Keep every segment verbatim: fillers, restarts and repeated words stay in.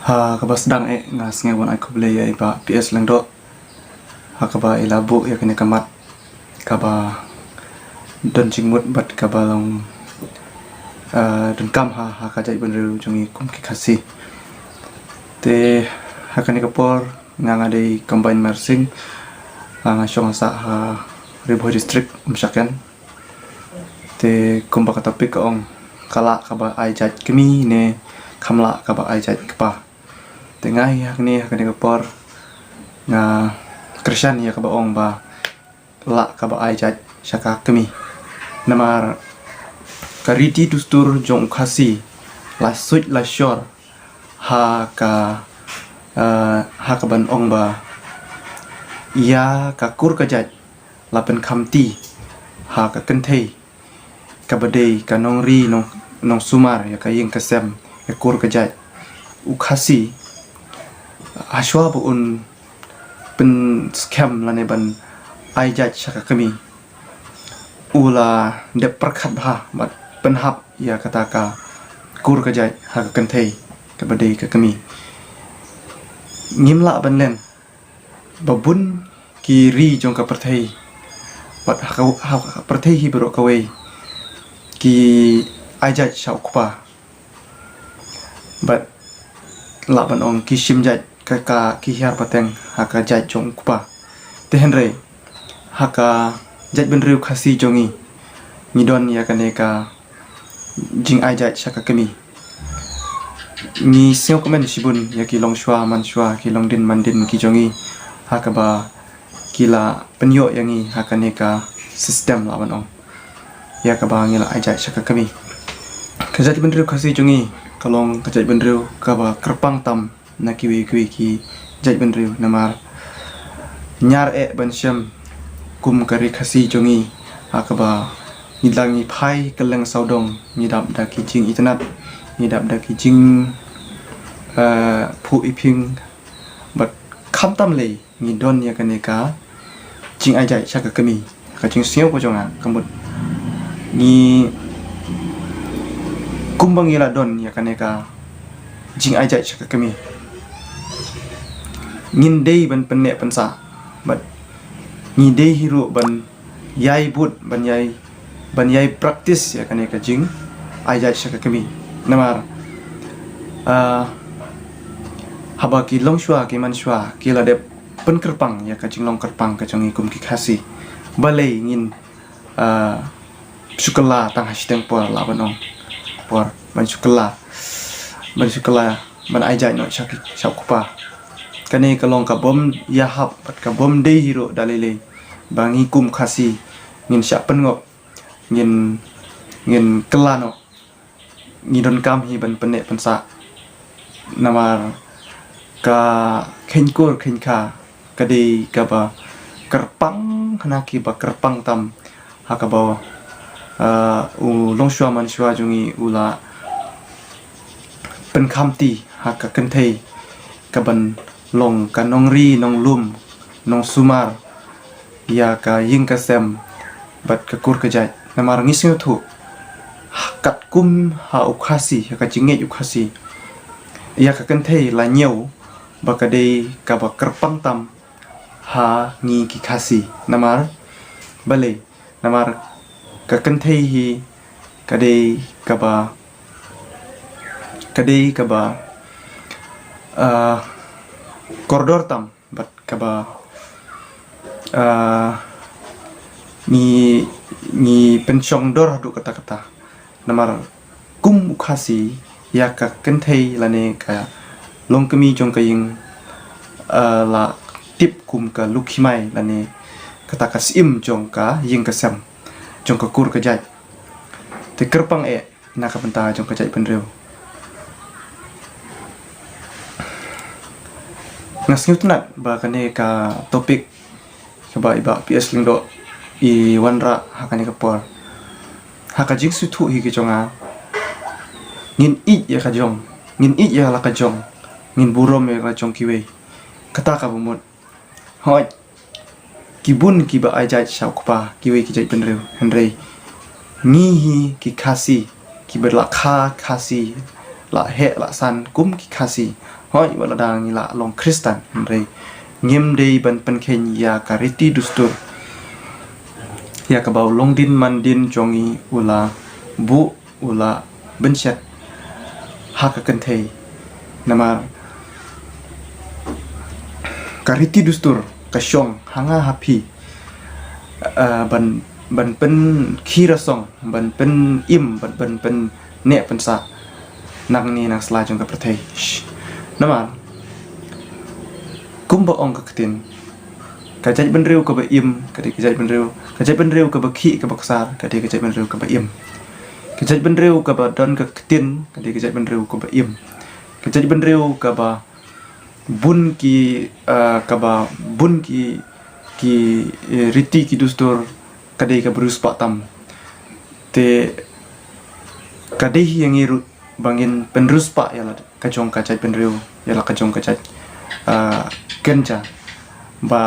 Ha kaba sdang eh nga sngew ban ai khublei ïa i Bah P S Lyngdoh ha kaba i la buh ïa kane ka mat kaba don jingmut bad kaba long, ah, donkam ha, ha ka jaitbynriew jong ngi kum ki Khasi. Te ha kane ka por nga, nga dei Combine Marsing, ah, nga shong sah ha Ri Bhoi District, Umshaken. Te kumba ka topic ka ong, ka lah kaba ai jait kmie ne kam lah kaba ai jait kpa. Te nga hi ha kane, ha kane ka por nga kyrshan ïa kaba ong ba lah kaba ai jait sha ka kmie. Namar ka riti dustur jong u Khasi la suit la shor ha ka, eh, ha kaban ong ba ïa ka kur ka jait la pynkhamti ha ka kynthei kaba dei ka nongri nong, nongsumar ïa ka ïing ka sem, ïa kur ka jait. U Khasi, hashwa ba un pynskhem lane ban ai jait sha ka kmie, u la dep pyrkhat bha bad pynhap ïa kata ka kur ka jait ha ka kynthei kaba dei ka kmie. Ngim lah ban len ba bun ki ri jong ka pyrthei bad ha ka, ha ka pyrthei hi baroh kawei ki ai jait sha u kpa. Bad lah ban ong ki shim jait ka, ka ki hiar pateng ha ka jait jong u kpa. Te hynrei ha ka jaitbynriew Khasi jong ngi, ngi don ïa kane ka jingai jait sha ka kmie. Ngi sngewkmen shibun ïa ki longshuwa manshuwa, ki longdien mandien ki jong ngi ha kaba ki la pynïoh ïa ngi ha kane ka system lah ban ong, ïa kaba ngi la ai jait sha ka kmie. Ka jaitbynriew Khasi jong ngi ka long ka jaitbynriew kaba kyrpang tam na kiwei kiwei ki jaitbynriew namar ñiar eh ban shem kum ka ri Khasi jong ngi ha kaba ngi dang ngi phai kylleng sawdong, ngi dap da ki jingitynnad, ngi dap da ki jing, eh, phuh iphieng bad khamtam lei ngi don ïa kane ka jingai jait sha ka kmie. Ka jingsngew ka jong nga ka mut ngi kumba ngi la don ïa kane ka jingai jait sha ka kmie, ngin dei ban pynneh pynsah bad ngi dei hi ruh ban ïai bud, ban ïai, ban ïai practice ïa kane ka jingai jait sha ka kmie. Namar, ah, haba ki longshuwa ki manshuwa ki la dep pynkyrpang ïa ka jinglong kyrpang ka jong ngi kum ki Khasi, balei ngin, ah, shu kylla tang ha shiteng por lah ban ong, por ban shu kylla, ban shu kylla ban ai jait noh sha ki, sha u kpa. Kane ka long ka bym ïahap bad ka bym dei hi ruh da lei lei ba ngi kum Khasi ngin shah pynngop, ngin, ngin kylla noh. Ngi donkam hi ban pynneh pynsah namar ka kheiñ kur kheiñ kha ka dei kaba kyrpang, hana kiba kyrpang tam ha kaba, ah, u longshuwa manshuwa jong ngi u la pynkhamti ha ka kynthei kaban long ka nongri nonglum nongsumar ïa ka ïing ka sem bad ka kur ka jait. Namar ngi sngewthuh katkum ha u Khasi, ha ka jingngeit u Khasi, ïa ka kynthei la ñiew ba ka dei kaba kyrpang tam ha ngi ki Khasi. Namar balei? Namar ka kynthei hi ka dei kaba, ka dei kaba, ah, kordor tam bad kaba, ah, ngi, ngi pynshong dor haduh katta katta. Namar kum u Khasi ïa ka kynthei lane ka longkmie jong ka ïing, ah, la tip kum ka lukhimai lane kata ka syiem jong ka ïing ka sem, jong ka kur ka jait. Te kyrpang eh na ka bynta jong ka jaitbynriew. Nga sngewtynnad ba kane ka topic kaba i Bah P S Lyngdoh i wanrah ha kane ka por, ha ka jingsngewthuh hi ki jong nga, ngin ïeit ïa ka jong, ngin ïeit ïa la ka jong, ngin burom ïa la ka jong kiwei. Kata kaba mut. Hooid, ki bun kiba ai jait sha u kpa, kiwei ki jaitbynriew. Hynrei ngi hi ki Khasi, kiba la kha Khasi, la heh la san kum ki Khasi, Hooid, wat lada ngi la long Khristan, hynrei ngim dei ban pynkheiñ ïa ka riti dustur ïa kaba u longdien mandien jong ngi u la buh, u la bynshet ha ka kynthei. Namar ka riti dustur ka shong ha nga ha phi, ah, ban, ban pynkhie rasong, ban pynim, ban, ban pynneh pynsah nangne na ka sla jong ka pyrthei. Sh-, namar kumba ong ka ktien, ka jaitbynriew kaba im ka dei ka jaitbynriew, ka jaitbynriew kaba khih kaba ksar ka dei ka jaitbynriew kaba im. Ka jaitbynriew kaba don ka ktien ka dei ka jaitbynriew kaba im. Ka jaitbynriew kaba bun ki, ah, kaba bun ki, ki, eh, riti ki dustur ka dei kaba riewspah tam. Te ka dei hi ïa ngi ruh ba ngin pynriewspah ïa la ka jong ka jaitbynriew, ïa la ka jong ka jait, ah, kynja, ba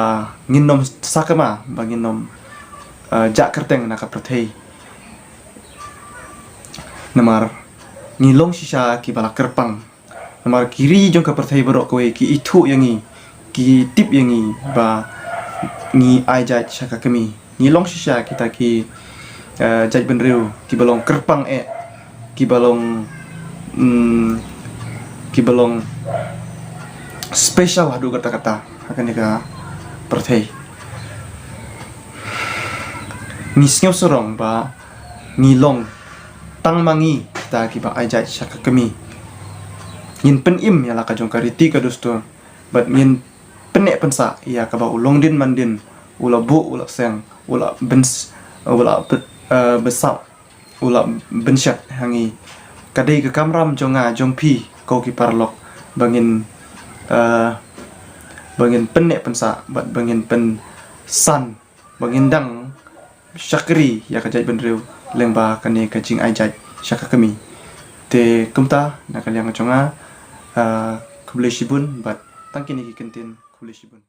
ngin nym sakma, ba ngin nym, ah, jah kyrteng na ka pyrthei. Namar ngi long shisha kiba la kyrpang. Namar ki ri jong ka pyrthei baroh kawei ki ithuh ïa ngi, ki tip ïa ngi ba ngi ai jait sha ka kmie. Ngi long shisha kita ki, eh, jaitbynriew kiba long kyrpang eh, kiba long, mm, kiba long special haduh katta katta ha kane ka pyrthei. Ngi sngewsarong ba ngi long tang ma ngi kita kiba ai jait sha ka kmie. Ngin pynim ïa la ka jong ka riti ka dustur bad ngin pynneh pynsah ïa kaba u longdien mandien u la buh, u la seng, u la byns-, u la by-, eh, bysap, u la bynshet ha ngi. Ka dei ka kamram jong nga jong phi ko ki paralok ba ngin, eh, ba ngin pynneh pynsah bad ba ngin pynsan ba ngin dang shakri ïa ka jaitbynriew lyngba kane ka jingai jait sha ka kmie. Te kumta na ka liang jong nga, ah, khublei shibun bad tang kine ki kyntien, khublei shibun.